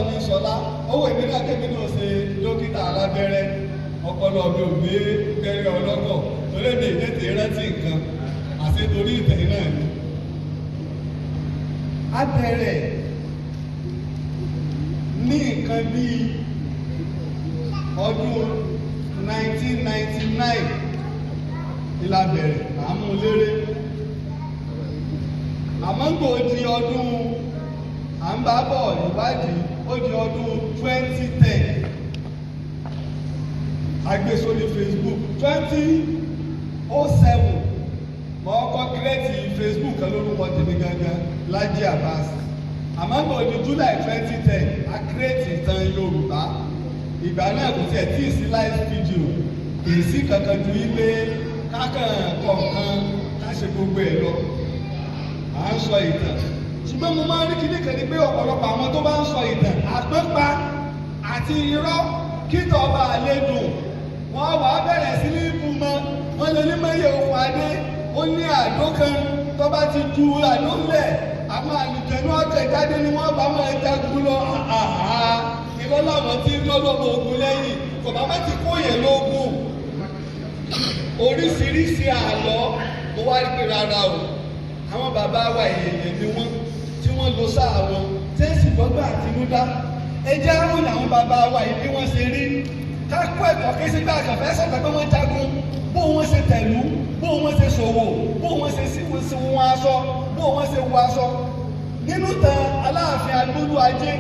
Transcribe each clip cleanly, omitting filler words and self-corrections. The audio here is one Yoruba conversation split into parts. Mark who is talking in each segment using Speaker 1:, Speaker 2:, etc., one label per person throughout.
Speaker 1: Ọlọ́run ní sọlá. Owó èmi náà kébí náà ṣe dókítà alábẹ́rẹ́. Ọpọlọ mi ò gbé gbẹ́rẹ́ ọlọ́kọ̀ torí mi ìtètè rántí nǹkan àti torí ìtẹ̀ náà ni. A bẹ̀rẹ̀ ní nǹkan bíi ọdún 1999 ìlà bẹ̀rẹ̀ àmúlérè, àmọ́ ń gbò di ọdún à ń bá bọ̀ ìwádìí, ó di ọdún 2010 a gbé sórí Facebook. 2007 mo kọ́ create Facebook kan lórúkọ tèmi gangan, Laji Abbas. Àmọ́ ń gbò di July 2010 a create Ìtàn Yorùbá. Ìgbà náà kò tiẹ̀ tí ì sí live video, kì í sí kankan ju wípé kákan kọ̀ọ̀kan ká ṣe gbogbo ẹ̀ lọ, à ń sọ ìtàn. Ṣùgbọ́n mo máa ń rí kíní kan ní pé ọ̀pọ̀lọpọ̀ àwọn tó bá ń sọ ìtàn àpẹ́pa àti irọ́ kítọ̀ ọba àlejò wọ́n wà á bẹ̀rẹ̀ sí ní ibú mọ́. Wọ́n lè ní mọ́yé okùn adé, ó ní àdó kan tó bá ti ju àdó ńlẹ̀, àwọn àlùjẹ̀nú ọ̀tẹ̀ jáde ni wọ́n bá máa jagun lọ. Àhàhà, irọ́ làwọn tí ń lọ́lọ́mọ ogun lẹ́yìn kò bá má ti kó yẹn lógun. Oríṣiríṣi àlọ́ mo wá rí pé rárá o, àwọn bàbá wa èèyàn ni wọ́n tí wọ́n lo sáà wọn tí ń sì gbọ́gbọ́n àtinúdá. Ẹ jẹ́ àrùn àwọn bàbá wa yìí bí wọ́n ṣe rí, ká kó ẹ̀kọ́ kí sí pé àkànfẹ́ sọ̀tẹ̀ pé wọ́n jagun, bó wọ́n ṣe tẹ̀lú, bó wọ́n ṣe ṣòwò, bó wọ́n ṣe sí wọn aṣọ, bó wọ́n ṣe wọ aṣọ. Nínú tan Aláàfin Agbólú Ajé,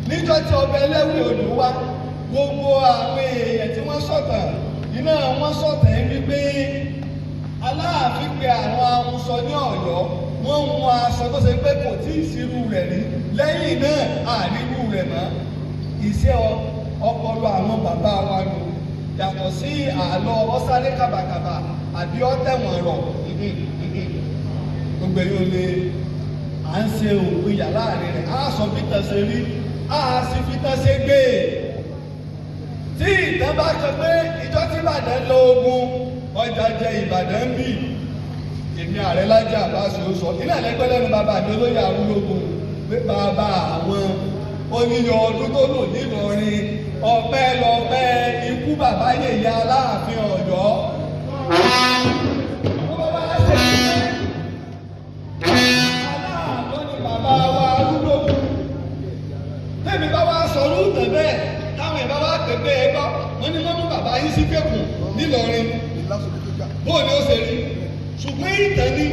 Speaker 1: níjọ́ tí ọbẹ̀ ẹlẹ́wì odò wá, gbogbo àwọn èèyàn tí wọ́n sọ̀tàn iná wọ́n sọ̀tàn wípé Aláàfin pé àwọn ahunṣọ ní Ọ̀yọ́, wọ́n ń wọ aṣọ tó ṣe pé kò tí ì sírú rẹ̀ rí, lẹ́yìn náà àrírú rẹ̀ mọ́. Iṣẹ́ ọpọlọ àwọn bàbá wa nù, yàtọ̀ sí àlọ́ ọ̀sáré kàbàkàbà àbí ọ̀tẹ̀wọ̀n rọ̀ gbogbo yóò lé à ń ṣe òpinya láàrin rẹ̀. Á sọ bí tàn ṣe rí, á sì fi tàn ṣe gbé. Tí ìtàn bá sọ pé ìjọ tí Ìbàdàn lọ ogun ọjà jẹ Ìbàdàn bì, èmi ààrẹ Laji Abbas ó sọ iná ẹlẹgbẹ́ lẹ́nu bàbá mi olóyè Arúlógún pé bàbá àwọn oníyọ ọdún tó lò nílọrin ọpẹ́lọpẹ́ ikú bàbá yèyé Aláàfin Ọ̀yọ́. Aláàbọ̀ ni bàbá wa Arúlógún. Tẹ́mi bá wá sọ lóòótọ́ bẹ́ẹ̀ táwọn ìbá wá pè pé ẹ gbọ́, wọ́n ní wọ́n mú bàbá yín sí fẹ́kùn nílọrin, bóò ni ó ṣe rí? Ṣùgbọ́n ìtàn ni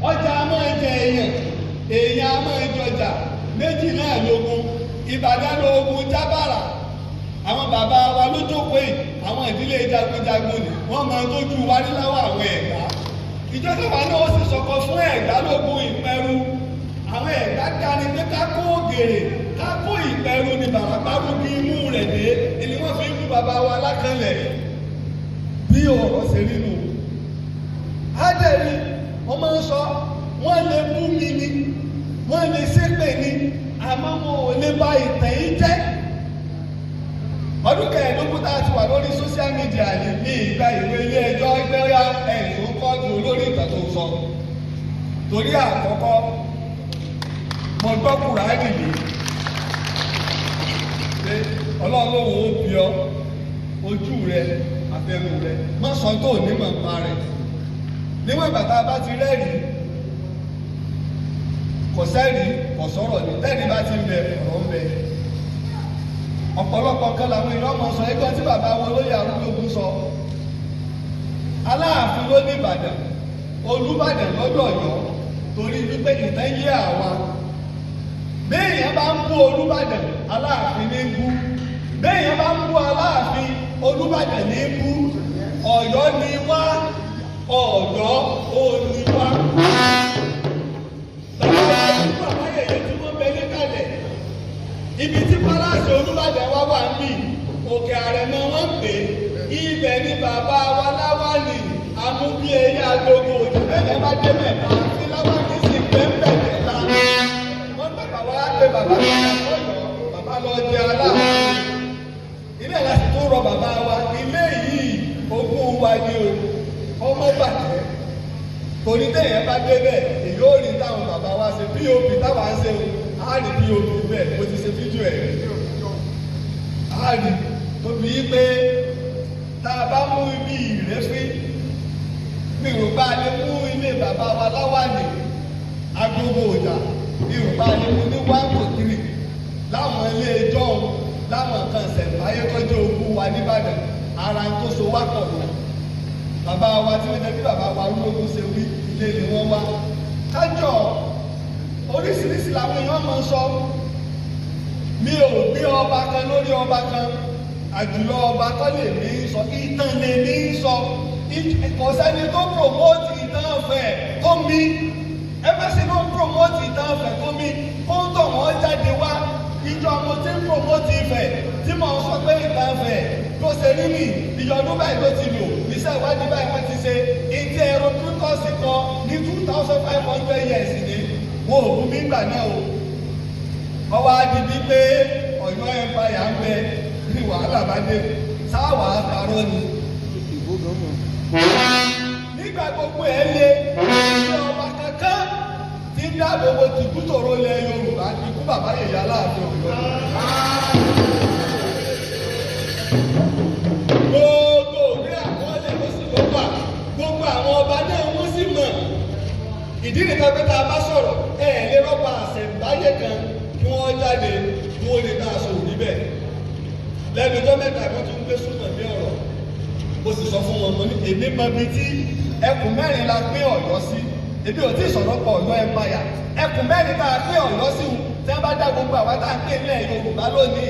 Speaker 1: ọjà a máa jẹ èèyàn, èèyàn a máa jọjà. Méjì náà lógun Ìbàdàn lógun Jábàrà. Àwọn bàbá wa ló jókòó yìí, àwọn ìdílé jagunjagun ni wọ́n máa ń tójú wa níláwọ̀ àwọn Ẹ̀gbá. Ìjọba náà ó sì sọkọ fún Ẹ̀gbá lógun Ìpẹ̀rù. Àwọn Ẹ̀gbá dání pé ká kó ògèrè, ká kó Ìpẹ̀rù ni bàbá rúbi imú rẹ̀ dé, ni wọ́n fi ń bú bàbá wa lákànlẹ̀. Bí ọ̀rọ̀ ṣe rí nù. Ádẹ́rì wọ́n máa ń sọ, wọ́n lè bú mi ni, wọ́n lè ṣépè ni, àmọ́ wọn ò lè ba ìtàn yìí jẹ́. Ọdún 15 tá a ti wà lórí social media ní ní ìgbà ìwé ilé ẹjọ́ gbẹ́yà ẹ̀sùn kóòtù lórí ìtàn tó sọ. Torí àkọ́kọ́, mo gbọ́ Kùránì yìí pé Ọlọ́run lòun ó bí ọ ojú rẹ àtẹnu rẹ má sọ tó ní mọ̀ nípa rẹ̀. Níwọ̀n ìgbà tá a bá ti rẹ́rìí, kò sẹ́rìí, kò sọ̀rọ̀ ní tẹ́rìí bá ti ń bẹ, ọ̀rọ̀ ń bẹ. Ọ̀pọ̀lọpọ̀ kan làwọn èèyàn máa sọ ẹgbẹ́ tí bàbá wọn lóye Arúlógún sọ. Aláàfin ló ní Ìbàdàn, Olúbàdàn lọ́dọ̀ Ọ̀yọ́, torí wípé ìtàn yé àwa. Béèyàn bá ń bú Olúbàdàn, Aláàfin ní bú. Béèyàn bá ń bú Aláàfin, Olúbàdàn ní bú. Ọ̀yọ́ ni wá, Ọ̀yọ́ ò ní wá. Bàbá bàbá yẹ̀yẹ́ tí wọ́n bẹ níkàlẹ̀. Ibi tí Pálásì Olúbàdàn wá wà ń bì, Òkè Àrẹ̀mọ wọ́n ń pè é. Ibẹ̀ ni bàbá wa Láwálì amúbíyẹyẹ agogo òjò bẹ́ẹ̀ bá débẹ̀ àti Láwálì sì pẹ́ńpẹ́ tẹ̀ta. Wọ́n bàbá wa pé bàbá mi lọ́yọ̀ọ́, bàbá lọ jẹ Aláàfin. Ilé ìlàsì tó rọ bàbá wa, ilé yìí ogún wa ni o, ọmọ bàjẹ́. Torí téèyàn bá débẹ̀, èyí ó rí táwọn bàbá wa ṣe, POP táwa ń ṣe o, Á rí pop bẹ́ẹ̀, mo ti ṣe fídíò ẹ̀ á rí tóbi yí pé tá a bá mú ibi ìrẹ́fín, mi ò bá lè mú ilé bàbá wa láwàní agogo ọjà, mi ò bá lè mú ní 1 to 3 láwọn ilé ẹjọ́, láwọn kan ṣẹ̀ǹbáyé tọ́jú ogún wa nìbàdàn. Ara tó so wá pọ̀ lọ. Bàbá wa tí wọ́n jẹ́ bí bàbá wa arúgbó ṣe wí, ilé ni wọ́n wá. Kájọ oríṣiríṣi làwọn èèyàn máa ń sọ. Mi ò gbé ọba kan lórí ọba kan, àjùlọ ọba kan lè mí sọ, ìtàn lè mí sọ. Kò sẹ́ni tó promote ìtàn Ifẹ̀ tó mi, ẹgbẹ́sì ló ń promote ìtàn Ifẹ̀ tó mi, kó ń tọ̀ wọ́n jáde wá. Ìjọ mo ti ń promote Ifẹ̀ tí mo ń sọ pé ìtàn Ifẹ̀ tó ṣe rí mi, ìyọdún báyìí ló ti lò, iṣẹ́ ìwádìí báyìí wọ́n ti ṣe, ìtì ẹ̀rọ túntọ̀sí kan ní 2500 years ni wọn ò bú mi gbà náà o. Ọwọ́ á di bíi pé Ọ̀yọ́ empire ń bẹ ní wàhálà bá dé, sáwà parọ́ ni. Nígbà gbogbo ẹ̀ lé ní ọba kankan tí ń dáàbò bo tìbútòrò ilẹ̀ Yorùbá, ikú bàbá yèyé Aláàfin Ọ̀yọ́. Gbogbo òwe àkọọ́lẹ̀ ló sì ló wà, gbogbo àwọn ọba náà wọ́n sì mọ̀. Ìdí nìkan pé tá a bá sọ̀rọ̀ ẹ̀ lè rọ́bà àṣẹ̀ǹbáyé kan kí wọ́n jáde kí wọ́n lè bá aṣọ òní bẹ́ẹ̀. Lẹ́nu ọjọ́ mẹ́ta kan tún gbé súnmọ̀ ní ọ̀rọ̀, mo sì sọ fún wọn, mo ní èmi mọ ibi tí ẹkùn mẹ́rin la pín Ọ̀yọ́ sí. Èmi ò tí ì sọ̀rọ̀ pọ̀ Ọ̀yọ́ empire. Ẹkùn mẹ́rin tá a pín Ọ̀yọ́ sí, tí wọ́n bá dá gbogbo àwa tá a pín ilẹ̀ Yorùbá lónìí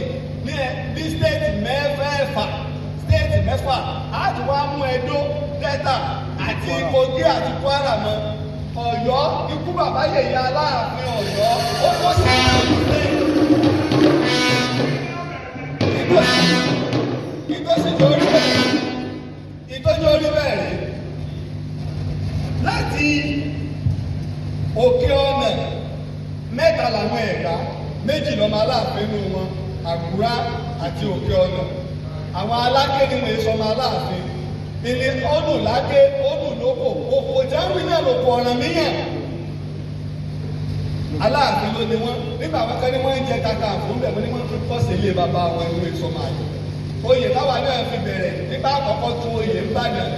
Speaker 1: ní stéètì mẹ́fẹ̀ẹ̀fà, stéètì mẹ́fà, á tún wá mú Ẹdó, Delta àti Kogi àti Kwara mọ́. Ọ̀yọ́, ikú bàbá yèyé Aláàfin Ọ̀yọ́ ó kó sí ìtọ́jú orí bẹ́ẹ̀ rí. Láti òkè ọ̀nà mẹ́ta làwọn Ẹ̀gbá, méjì lọ́mọ Aláàfin nù wọn, Àkúrá àti òkè ọ̀nà. Àwọn Aláké ni wọ́n sọmọ Aláàfin. Ilé ọdún láké, ọdún lóko, òkò jáwé náà lóko ọ̀ràn míyàn. Aláàfin ló ní wọn. Nígbà wọn kẹ́ ni wọ́n ń jẹ Kakanfò ń bẹ̀, wọ́n ní wọ́n fi kọ́sẹ̀ ilé bàbá wọn ìwé sọmọ àlè. Oyè táwa náà fi bẹ̀rẹ̀ nígbà àkọ́kọ́ tún oyè ń bàdàn.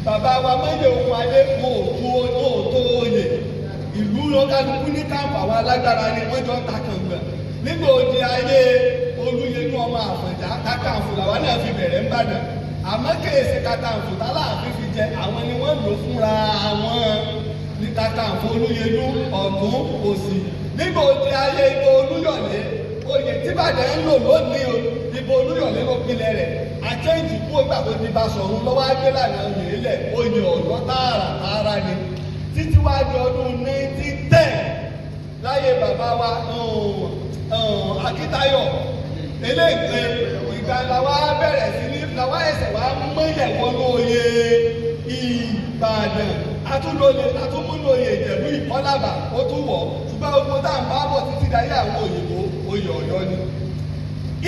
Speaker 1: Bàbá wa Mọ́yẹ̀ Okun Adé kò tó oyè. Ìlú lọ́kàlùkù ní káàpù àwọn alágbára ni wọ́n jọ ń ta kàngbọ̀n. Nígbà òde ayé Olúyẹnú ọmọ Àfọ̀njá, Kakanfò làwa náà fi bẹ̀rẹ̀ ń bàdàn. Àmọ́ kèsì Kakanfò tálàfin fi jẹ, àwọn ni wọ́n lò fúnra àwọn ní Kakanfò Olúyẹnú ọ̀tún òsì. Nígbà òde ayé ìbò Olúyọ̀lé, oyè tíbàdàn ń lò lónìí o, ìbò Olúyọ̀lé ló pilẹ̀ rẹ̀. Àjẹ́jì kú ìgbà tó ti Basọ̀run lọ́wọ́ á gbé lànà oyè lẹ̀, oyè Ọ̀yọ́ tààrà tààrà ni. Títí wá di ọdún 1910 láyé bàbá wa Akíntayọ̀ eléèké, ìgbà làwa bẹ̀rẹ̀ sí ní làwa ẹsẹ̀ wa mọ̀yẹ̀ wọnú oyè Ìbàdàn. Atúmúlòyè Ìjẹ̀bú Ìkọ́làbà ó tún wọ̀, ṣùgbọ́n gbogbo tá à ń bá bọ̀ títí dayé àwọn òyìnbó, oyè Ọ̀yọ́ ni.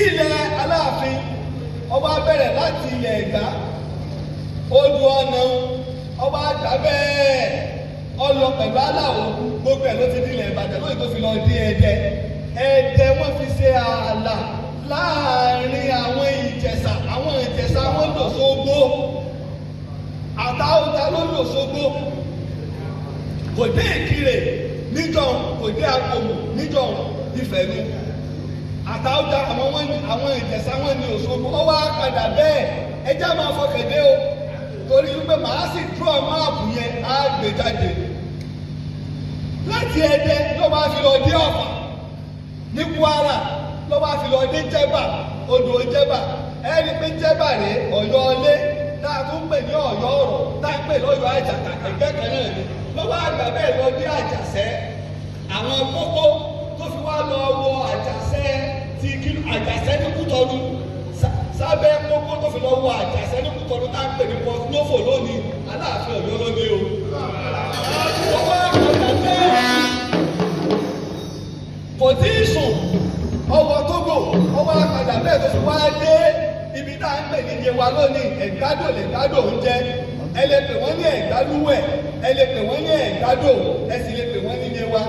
Speaker 1: Ilẹ̀ Aláàfin ọba bẹ̀rẹ̀ láti ilẹ̀ Ẹ̀gbá, odò ọ̀nà ọba àgbà bẹ́ẹ̀ ọlọ pẹ̀lú aláwo, gbogbo ẹ̀ ló ti di ilẹ̀ Ìbàdàn lóyún tó fi lọ dé Ẹdẹ. Ẹdẹ wọ́n fi ṣe ààlà láàrin àwọn Ìjẹ̀ṣà. Àwọn Ìjẹ̀ṣà wọ́n lò sógbó, Àtàwùjá ló lò sógbó, kò dé Ìkirè níjọ́, kò dé Àpòmù níjọ́, Ifẹ̀ ni Àtàwùjá. Àwọn Ìjẹ̀ṣà wọ́n ní Òṣogbo. Ó wá padà bẹ́ẹ̀, ẹjẹ́ máa fọkàn dé o, torí wípé màá sì draw máàpù yẹn á gbé jáde. Láti Ẹdẹ ló wá fi lọ dé Ọ̀fà ní Kwara, ló wá fi lọ dé Jẹ́bà, odò Jẹ́bà. Ẹni pé Jẹ́bà rèé, Ọ̀yọ́ ọlé tá a tún pè ní Ọ̀yọ́ ọ̀rọ̀, tá a pè lọ́yọ́ Àjàkà, ẹgbẹ́ kan náà ni. Ló wá gbà bẹ́ẹ̀ lọ dé Àjàṣẹ́, àwọn kókó tó fi wá lọ wọ Àjàṣẹ́ ti kí Àjàṣẹ́ ní Kútọ́nù, sábẹ́ kókó tó fi lọ wọ Àjàṣẹ́ ní Kútọ́nù tá a pè ní Port Novo lónìí, Aláàfin Ọ̀yọ́ lónìí o. Ó wá padà bẹ́ẹ̀, kò tí ì sùn ọwọ́ Tógò, ó wá padà bẹ́ẹ̀ tó fi wá dé ibi tá à ń pè ní Yewa lónìí. Ẹ̀gbádò lẹ̀gbádò ń jẹ́, ẹ lè pè wọ́n ní Ẹ̀gbálúwẹ̀, ẹ lè pè wọ́n ní Ẹ̀gbádò, ẹ sì lè pè wọ́n ní Yewa.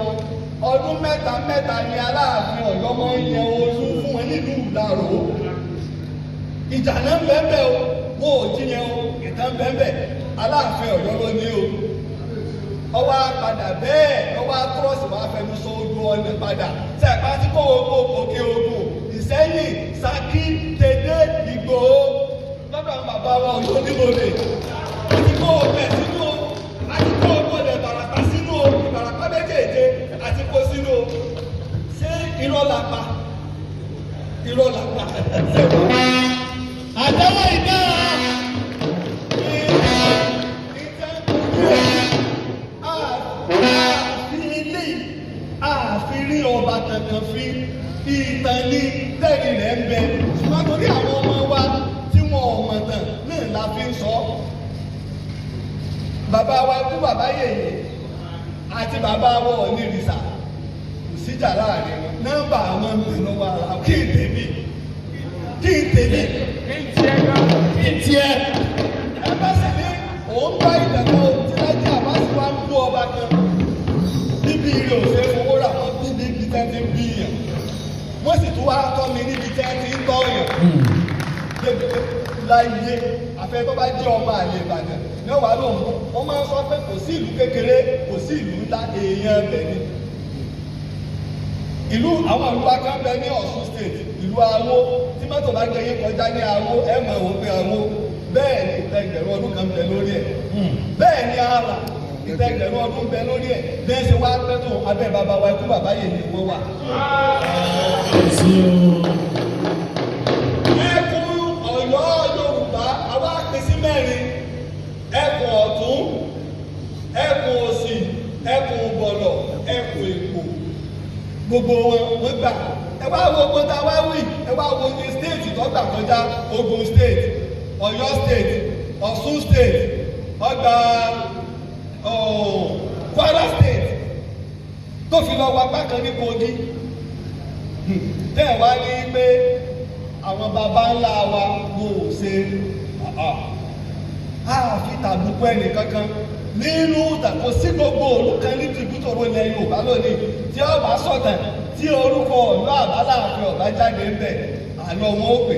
Speaker 1: Ọdún mẹ́ta mẹ́ta ni Aláàfin Ọ̀yọ́ máa ń yan olú fún wọn nílùú Ìlaró. Ìjà náà ń bẹ́ẹ̀ o, wọn ò jiyàn o, ìtàn bẹ́ẹ̀, Aláàfin Ọ̀yọ́ ló ní o. Ọwọ́ apàdà bẹ́ẹ̀, ọwọ́ akúrọ̀sì wàá fẹnu sọ ojú ọ̀nà padà. Sẹ̀pá tí kò wo Òkè Ògùn, Ìsẹ́yìn, Ṣakí, Tèdè, Ìgbòho lọ́dọ̀ àwọn bàbá wa Ọ̀yọ́ onímọ̀lẹ̀. Àti kó o bẹ̀ sínú o, àti kó o gbọ́dọ̀ Ìbàràpá sínú o, Ìbàràpá méjèèje àti kó sínú o. Ṣé irọ́ la pa? Irọ́ la pa. Ṣé irọ́?
Speaker 2: Àtẹwọ́ ìdá.
Speaker 1: Àfi rí ọba kankan fi ìtàn ní tẹ́rì rẹ̀ ń bẹ, ṣùgbọ́n torí àwọn ọmọ wa tí wọn ò mọ̀ tàn náà la fi ń sọ. Bàbá wa ikú bàbá yèyé àti bàbá wa Ọ̀nìrìsà, kò síjà láàrin wọn, nọ́mbà àwọn ń bẹ lọ́wọ́ ara. Kí n tèmi, kí n tèmi,
Speaker 2: Kí n tiẹ̀.
Speaker 1: Ẹ bá sì ní òun bá ìdàgbọ́ tí Lájí Àbáṣe wa ń bú ọba kan níbi ire òṣè fowó rà, wọ́n bí níbi tẹ́ ti ń bí yàn, wọ́n sì tún wá tọ́ mi níbi tẹ́ ti ń tọ́ yàn débi pé láyé àfẹ́ tó bá jẹ́ ọba àlè Ìbàdàn ní ọ̀wá lòun. Wọ́n máa ń sọ pé kò sí ìlú kékeré, kò sí ìlú ńlá, èèyàn bẹ̀ ni ìlú. Àwọn ìlú wa kan bẹ ní Ọ̀ṣun State, ìlú Awó. Tí mọ́tò bá gbé yín kọjá ní Awó, ẹ mọ̀ wò pé Awó. Bẹ́ẹ̀ ni ìtàn ẹgbẹ̀rún ọdún kan bẹ lórí ẹ̀. Bẹ́ẹ̀ ni ara ìtàn ẹgbẹ̀rún ọdún bẹ lórí ẹ̀. Bẹ́ẹ̀ ṣe wá pẹ́ tó, abẹ́ bàbá wa ikú bàbá yìí ni wọ́n wà.
Speaker 2: Sí o.
Speaker 1: Ẹkùn Ọ̀yọ́ Yorùbá àwa pín sí mẹ́rin: ẹkùn ọ̀tún, ẹkùn òsì, ẹkùn bọ̀lọ̀, ẹkùn Èkó. Gbogbo wọn wọ́n gbà. Ẹ wá wo gbogbo tá a wá wí, ẹ wá wo ní state tó gbà kọjá: Ogun State, Ọ̀yọ́ State, Ọ̀ṣun State, ọgbà Kwara State, tó fi lọ wọ apá kan ní Kogi. Tẹ́ ẹ̀ wá ní pé àwọn baba ńlá wa wọn ò ṣe àfi tàbùkù ẹnì kankan nínú. Kò sí gbogbo òru kan ní tìbútòrò ilẹ̀ Yorùbá lónìí tí ọba sọ̀tàn tí orúkọ Ọ̀yọ́ àbáláàfin ọ̀bá jáde ń bẹ̀, àlọ́ wọn ó pè.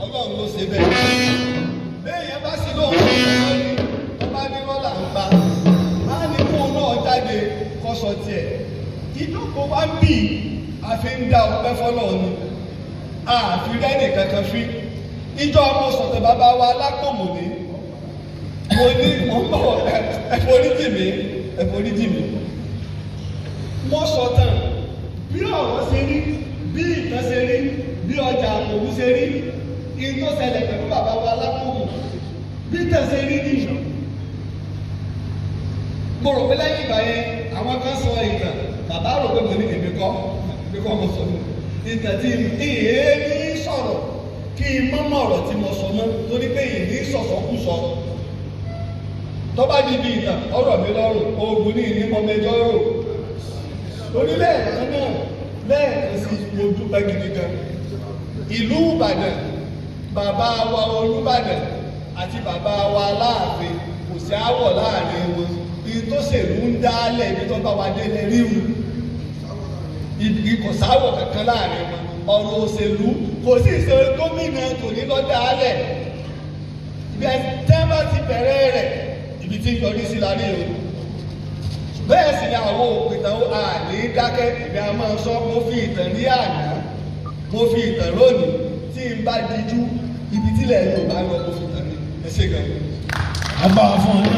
Speaker 1: Ọlọ́run ló ṣe bẹ́ẹ̀. Bẹ́ẹ̀ yẹn bá sí lóhùn lórí tó bá ní rọ́là ń pa á ní kó náà jáde kọ́sọ tiẹ̀. Ìjókòó wa ń bì, àfi ń dá ọpẹ́ fọlọ́run ni, àfi rẹ́nì kankan fi. Ìjọ ọmọ sọ̀tẹ̀ bàbá wa alákòmù ní mo ní mo ń bọ̀, ẹ foríjì mi, ẹ foríjì mi. Mo sọ̀tàn bí ọ̀rọ̀ ṣe rí, bí ìtàn ṣe rí, bí ọjà àpòwú ṣe rí, ìyẹn tó ṣẹlẹ̀ pẹ̀lú bàbá wa alákòmù, bí ìtàn ṣe rí nìyí. Mo rò pé lẹ́yìn ìgbà yẹn, àwọn kan sọ ìtàn, bàbá rò pé mo ní èmi kọ́, èmi kọ́ mo sọ ní ìtàn tí ìhé ní sọ̀rọ̀ kí n mọ́mọ́ ọ̀rọ̀ tí mo sọ mọ́, torí pé ìní sọ̀sọ́kùsọ. Tó bá di ibi ìtàn, ọ̀rọ̀ mi lọ́rùn oògùn ní ìní mọ́ mẹjọ́ rò. Torí lẹ́ẹ̀kan náà, lẹ́ẹ̀kan sí, mo dúpẹ́ gidi gan. Ìlú Ìbàdàn, bàbá wa Olúbàdàn àti bàbá wa Aláàfin, kò sí áwọ̀ láàrin wọn. Ibi tó ṣèlú ń dálẹ̀, ibi tó bá wa délé ríru, ibi kò sáwọ̀ kankan láàrin wọn. Ọ̀rọ̀ òṣèlú kò sí, ìṣe gómìnà tòní lọ dálẹ̀. Ibi tẹ́ bá ti bẹ̀rẹ̀ rẹ̀, ibi tí ń yọrí sí la rí o. Bẹ́ẹ̀ sì ni àwọn òpìtàn àní dákẹ́. Ìbí a máa sọ, mo fi ìtàn ní àná, mo fi ìtàn lónìí. Tí n bá dijú, ibi tílẹ̀ Yorùbá lọ, mo fi ìtàn ní. Ẹ ṣé gan.
Speaker 2: Agbára fún ọ ní.